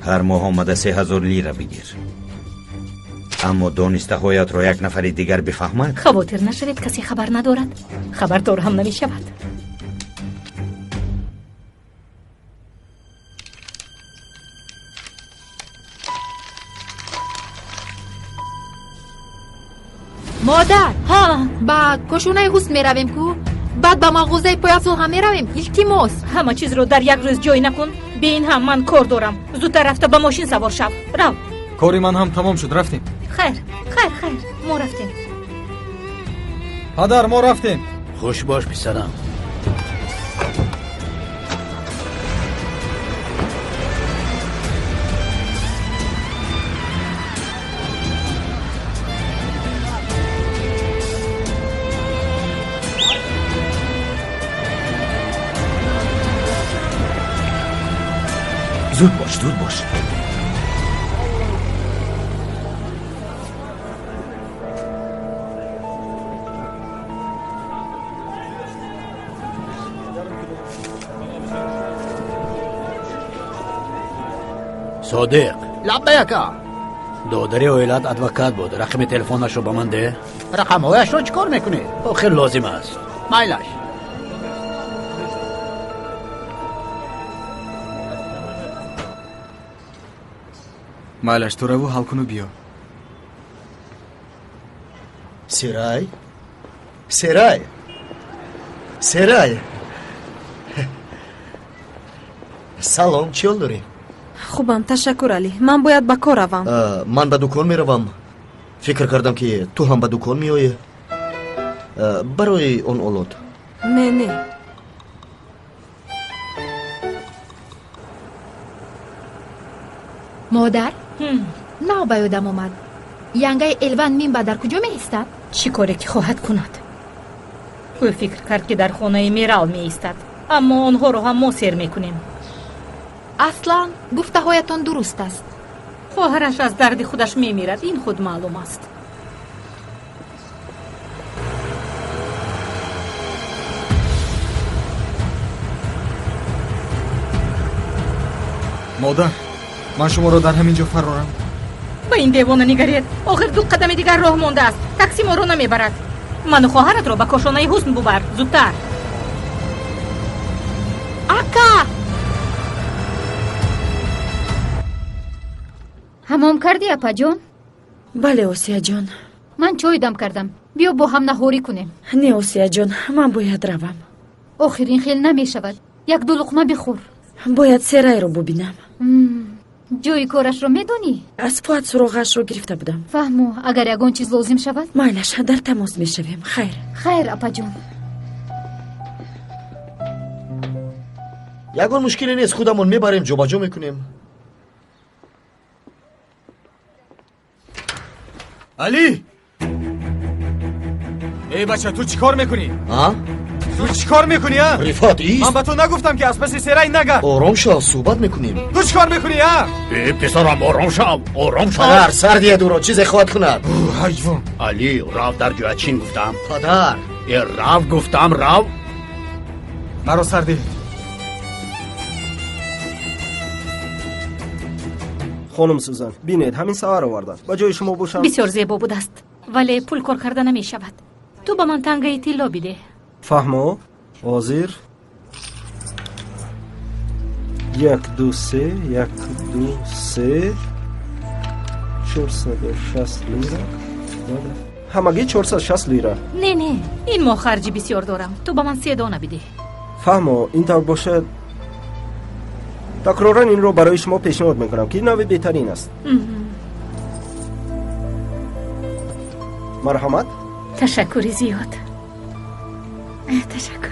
Ҳар моҳ омада 3000 лира бигир. Аммо донистаҳоятро як нафари дигар бифаҳмад? Хавотир нашавед, касе хабар надорад. Хабардор ҳам намешавад. Модар, ба кошонаи ҳусн меравем ку? Баъд ба мағозаи пойафзол ҳам меравем. Илтимос. Ҳама чизро дар як рӯз ҷой накун. Бе ин ҳам ман кор дорам. Зудтар рафта ба мошин савор шав. Рав. Кори ман ҳам тамом шуд, рафтем. Хайр, хайр, хайр, мо рафтем. Падар, мо рафтем. Хуш бош, писарам. Зуд бош, зуд бош. Содиқ, лаббай ака. Додари оилат адвокат буд. Рақами телефонашро ба ман деҳ. Рақамҳояшро чӣ кор мекунӣ? Охир лозим аст. Майлаш. Майлаш, ту раву ҳал куну биё. Серай? Серай? Серай? Салом, чӣ ҳол дорӣ? Хубам, ташаккур, Али. Ман бояд ба кор равам. Ман ба дукон меравам. Фикр кардам, ки ту ҳам ба дукон меоӣ. Барои он олот. Не, не. Модар, нав ба ёдам омад. Янгаи Элван Мимба дар куҷо меистад? Чӣ коре ки хоҳад кунад? Ӯ фикр кард, ки дар хонаи Мерал меистад, аммо онҳоро ҳам мо сер мекунем. Аслан гуфтаҳоятон дуруст аст. Хоҳараш аз дарди худаш мемирад, ин худ маълум аст. Модар, ман шуморо дар ҳамин ҷо фарорам. Ба ин девона нигаред. Охир 2 қадами дигар роҳ мондааст. Такси моро намебарад. Ману хоҳаратро ба кошонаи ҳусн бубар. Зудтар. Ака! Ҳамом кардӣ, апаҷон? Бале, Осияҷон. Ман чой дам кардам. Биё бо ҳам наҳорӣ кунем. Не, Осияҷон, ман бояд равам. Охир ин хел намешавад. Як-ду луқма бихӯр. Бояд Серайро бубинам. Ҷои корашро медонӣ? Аз Фуат суроғаашро гирифта будам. Фаҳму, агар ягон чиз лозим шавад? Майлаш, дар тамос мешавем. Хайр. Хайр, апаҷон. Ягон мушкиле нест, худамон мебарем, ҷобаҷо мекунем. Али! Эй бача, ту чӣ кор мекунӣ? Ту чӣ кор мекунӣ, а? Рифат, ист! Ман ба ту нагуфтам, ки аз паси Серай нагард. Ором шав, суҳбат мекунем. Ту чӣ кор мекунӣ, а? Э, писарам, ором шав, ором шав. Падар, сар диҳед ӯро, чизе хоҳад кунад. Ҳайвон. Али, рав дар ҷоя чин гуфтам. Падар. Э, рав гуфтам, рав. Маро сар диҳед. Хонум Сузан, бинед, ҳамин савар овардам. Ба ҷои шумо бошам. Бисёр зебо будааст, вале пул кор карда намешавад. Ту ба ман тангаи тилло бидеҳ. Фаҳмо, ҳозир. 1 2 3, 1 2 3, 460 лира. Ҳамагӣ 460 лира. Не, не, ин моҳ харҷи бисёр дорам. Ту ба ман 3 дона бидеҳ. Фаҳмо, ин тавр бошад. Такроран инро барои шумо пешниҳод мекунам, ки нави беҳтарин аст. Марҳамат. Ташаккури зиёд. Ташаккур.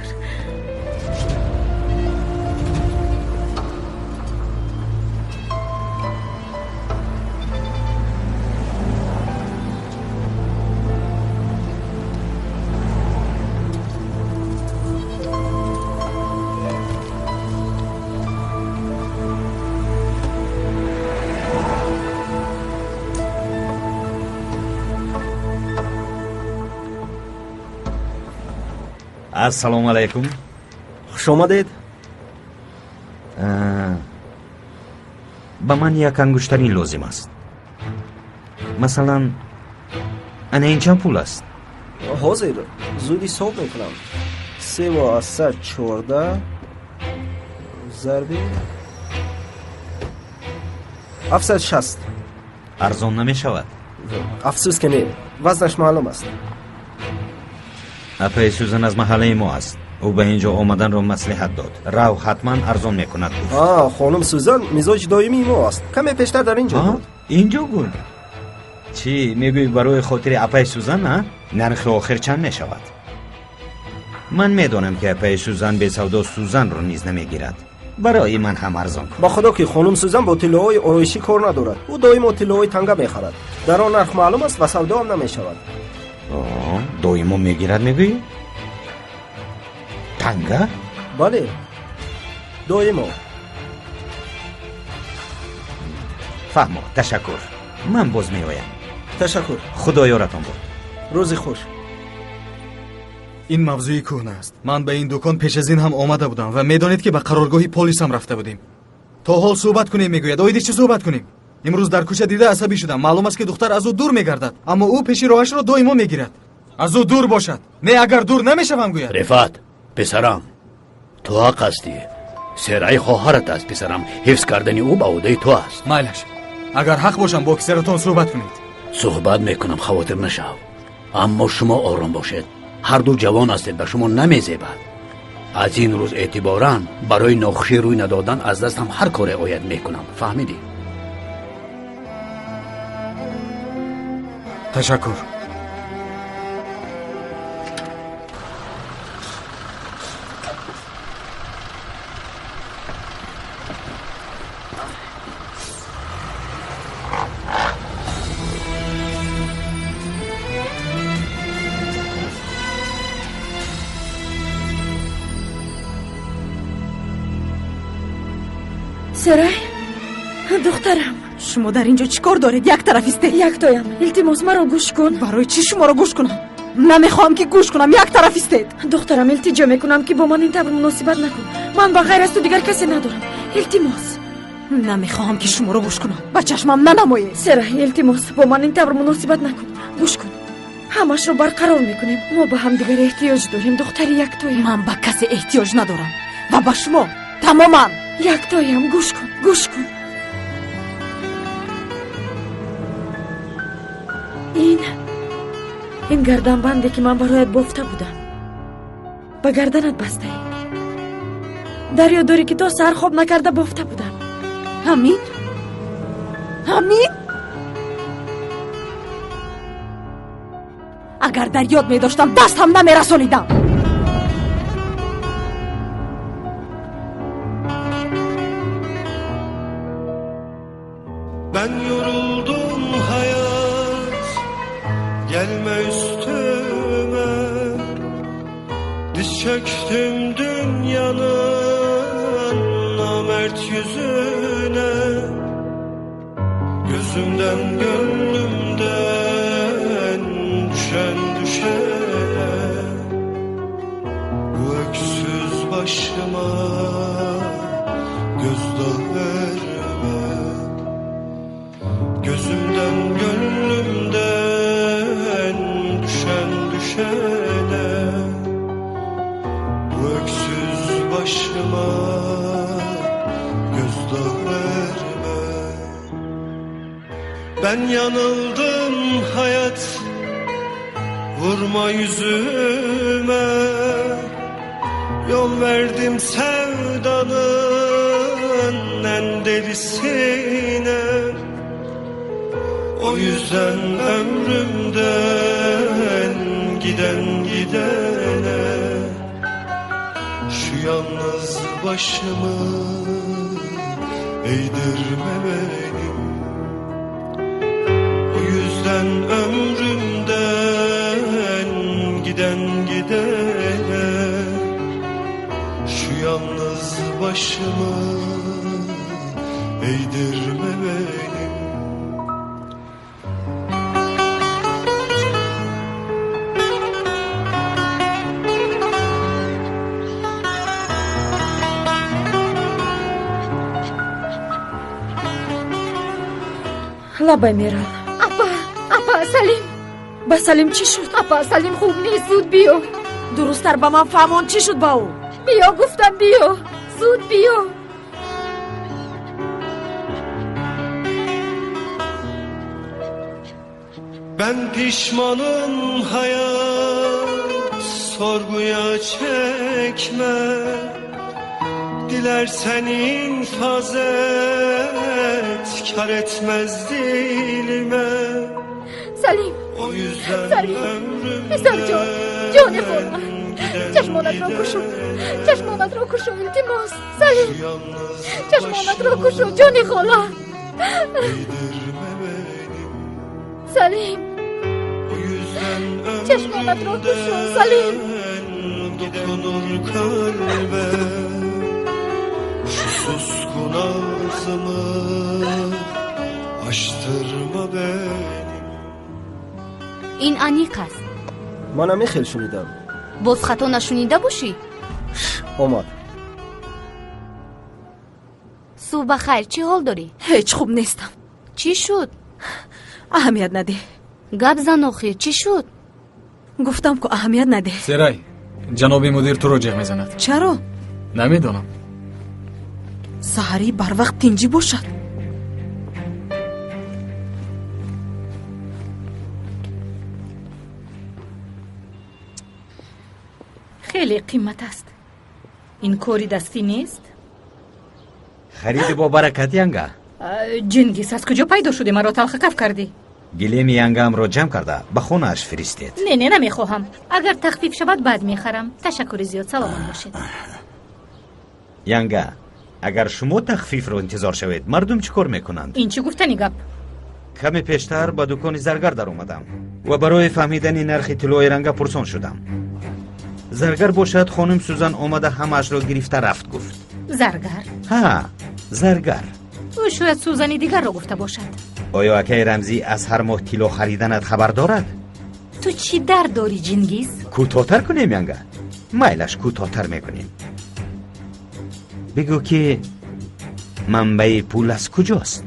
Ассалому алайкум. Хуш омадед. Ба Ба ман як ангуштарин лозим аст. Масалан, ана ин чанд пул аст? Ҳозир зуд ҳисоб мекунам. 3.14 зарби 760. Арзон намешавад? Афсӯс ки не, вазнаш маълум аст. Апаи Сӯзан аз маҳаллаи мо аст. Ӯ ба ин ҷо омаданро маслиҳат дод. Рав, ҳатман арзон мекунад, гуфт. Хонум Сӯзан мизоҷи доимии мо аст. Каме пештар дар ин ҷо буд. Ин ҷо буд? Чӣ мегӯӣ, барои хотири апаи Сӯзан, а? Нархи охир чанд мешавад? Ман медонам ки апаи Сӯзан бесавдо сӯзанро низ намегирад. Барои ман ҳам арзон кун. Ба худо ки хонум Сӯзан бо тиллоҳои ороишӣ кор надорад. Ӯ доимо тиллоҳои танга мехарад. Дар он нарх маълум аст ва савдо ҳам намешавад. Доимо мегирад, мегӯӣ? Танга? Бале, доимо. Фаҳмо, ташаккур. Ман боз меоям. Ташаккур. Худо ёратон бод. Рӯзи хуш. Ин мавзӯи кӯҳна аст. Ман ба ин дукон пеш аз ин ҳам омада будам ва медонед ки ба қароргоҳи полис ҳам рафта будем. То ҳол суҳбат кунем, мегӯяд. Оиди чӣ суҳбат кунем? Имрӯз дар кӯча дида асабӣ шудам. Маълум аст ки духтар аз ӯ дур мегардад, аммо ӯ пеши роҳашро доимо мегирад. Аз ӯ дур бошад. Не, агар дур намешавам, гӯяд. Рифат, писарам, ту ҳақ ҳастӣ. Сераи хоҳарат аст, писарам. Ҳифз кардани ӯ ба ӯҳдаи ту аст. Майлаш, агар ҳақ бошам, бо писаратон суҳбат кунед. Суҳбат мекунам, хавотир нашав. Аммо шумо ором бошед. Ҳар ду ҷавон ҳастед, ба шумо намезебад. Аз ин рӯз эътиборан барои нохушӣ рӯй надодан аз дастам ҳар коре ояд мекунам. Фаҳмидӣ? Ташаккур. Серай, духтарам. Шумо дар ин ҷо чӣ кор доред? Як тараф истед. Яктоям, илтимос, маро гӯш кун. Барои чӣ шуморо гӯш кунам? Намехоҳам ки гӯш кунам. Як тараф истед. Духтарам, илтиҷо мекунам ки бо ман ин тавр муносибат накун. Ман ба ғайр аз ту дигар касе надорам. Илтимос. Намехоҳам ки шуморо гӯш кунам. Ба чашмам нанамоед. Серай, илтимос, бо ман ин тавр муносибат накун. Гӯш кун. Ҳамашро барқарор мекунем. Мо ба ҳамдигар эҳтиёҷ дорем, духтари яктоям. Ман ба касе эҳтиёҷ надорам ва ба шумо тамоман. Яктоям, гӯш кун, гӯш кун. Ин гарданбанде ки ман бароят бофта будам, ба гарданат бастаӣ. Дар ёд дорӣ ки то саҳар хоб накарда бофта будам. Ҳамин? Ҳамин? Агар дар ёд медоштам, даст ҳам намерасонидам. Ben yoruldum hayat, gelme üstüme. Diz çöktüm dünyanın namert yüzüne. Gözümden gönlümden düşen düşene, bu öksüz başıma gözdağı verme. Gözümden gönlümden düşen düşene, bu öksüz başıma gözdağı verme. Ben yanıldım hayat, vurma yüzüme. Yol verdim sevdanın en delisine. O yüzden ömrümden giden gidene, şu yalnız başımı eğdirme benim. O yüzden ömrümden giden gidene, şu yalnız başımı eğdirme benim. Лабай Мерал. Апа, апа, Салим. Ба Салим чӣ шуд? Апа, Салим хуб нест, зуд биё. Дурусттар ба ман фаҳмон, чӣ шуд ба ӯ? Биё, гуфтам, биё. Зуд биё. Ben pişmanım hayat, sorguya çekme. Dilersen infaz et, kar etmez dilime. Salim, O yüzden Salim, ömrümden писарҷон, ҷони хола, giden чашмонатро кушо, чашмонатро кушо, илтимос. Салим, şu yalnız чашмонатро кушо, ҷони хола. Yedirme beni. Салим, O yüzden чашмонатро кушо, Салим. ömrümden dokunur kalbe. Şu suskun ağzımı açtırma beni. Ин аниқ аст. Манам ин хел шунидам. Боз хато нашунида бошӣ? Омад. Субҳ ба хайр, чӣ ҳол дорӣ? Ҳеҷ хуб нестам. Чӣ шуд? Аҳамият надеҳ. Гап зан охир, чӣ шуд? Гуфтам ку аҳамият надеҳ. Серай, ҷаноби мудир туро ҷеғ мезанад. Чаро? Намедонам. Саҳарӣ барвақт тинҷӣ бошад. Хеле қимат аст. Ин кори дастӣ нест. Хариди бо баракат, янга. Ҷингиз, аз куҷо пайдо шудӣ? Маро талхакаф кардӣ. Гилеми янгаамро ҷамъ карда ба хонааш фиристед. Не, не, намехоҳам. Агар тахфиф шавад, баъд мехарам. Ташаккури зиёд, саломат бошед. Янга, агар шумо тахфифро интизор шавед, мардум чӣ кор мекунанд? Ин чӣ гуфтани гап? Каме пештар ба дукони заргар даромадам ва барои фаҳмидани нархи тиллои ранга пурсон шудам. Заргар бошад, хонум Сузан омада ҳамаашро гирифта рафт, гуфт. Заргар? Ҳа, заргар. Ӯ шояд Сузани дигарро гуфта бошад. Оё акаи Рамзӣ аз ҳар моҳ тилло хариданат хабар дорад? Ту чӣ дард дорӣ, Ҷингиз? Кӯтоҳтар кунем, янга. Майлаш, кӯтоҳтар мекунем. Бигӯ ки манбаи пул аз куҷост?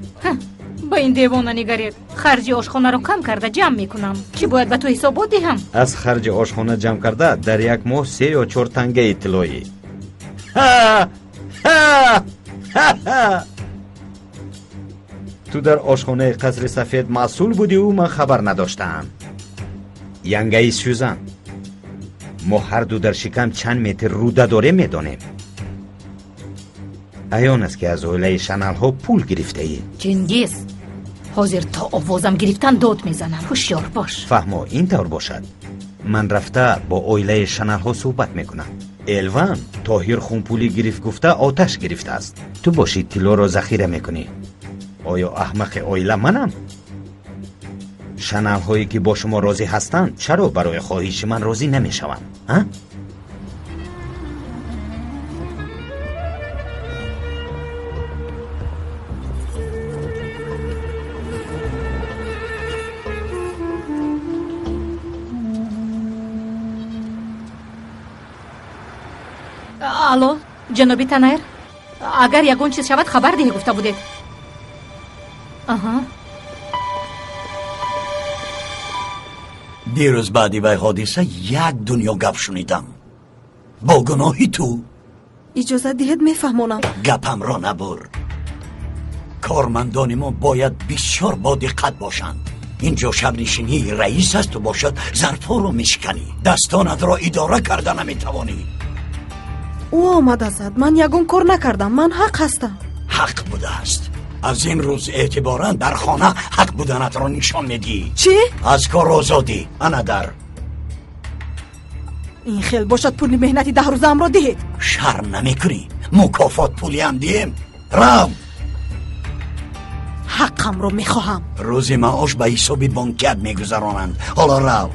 Ба ин девона нигаред. Харҷи ошхонаро кам карда ҷамъ мекунам. Чӣ бояд ба ту ҳисобот диҳам? Аз харҷи ошхона ҷамъ карда дар як моҳ се ё чор тангаи тиллоӣ. Ту дар ошхонаи қасри сафед масъул будиву ман хабар надоштаам. Янгаи Сюзан, мо ҳарду дар шикам чанд метр рӯда дорем, медонем. Аён аст, ки аз оилаи Шаналҳо пул гирифтаӣ. Ҷингиз, ҳозир то овозам гирифтан дод мезанам, ҳушёр бош. Фаҳмо, ин тавр бошад, ман рафта бо оилаи Шаналҳо суҳбат мекунам. Элван Тоҳир хунпулӣ гирифт гуфта оташ гирифтааст. Ту бошӣ, тиллоро захира мекунӣ. Оё аҳмақи оила манам? Шаналҳое ки бо шумо розӣ ҳастанд, чаро барои хоҳиши ман розӣ намешаванд, а? Алло, ҷаноби Танайр, агар ягон чиз шавад, хабар диҳӣ гуфта будед. Аҳа. Дирӯз баъди вай ҳодиса як дунё гап шунидам. Бо гуноҳи ту. Иҷозат диҳед, мефаҳмонам. Гапамро набур. Кормандони мо бояд бисёр бодиққат бошанд. Инҷо шабнишинии раис аст, ту бошад зарфҳоро мешиканӣ. Дастонатро идора карда наметавонӣ. Ӯ омада зад, ман ягон кор накардам, ман ҳақ ҳастам. Ҳақ будааст. Аз ин рӯз эътиборан дар хона ҳақ буданатро нишон медиҳӣ. Чӣ? Аз кор озодӣ. Ана дар. Ин хел бошад, пули меҳнати 10 рӯзаамро диҳед. Шарм намекунӣ? Мукофот пулиам диҳем? Рав. Ҳаққамро мехоҳам. Рӯзи маош ба ҳисоби бонкият мегузаронанд. Ҳоло рав.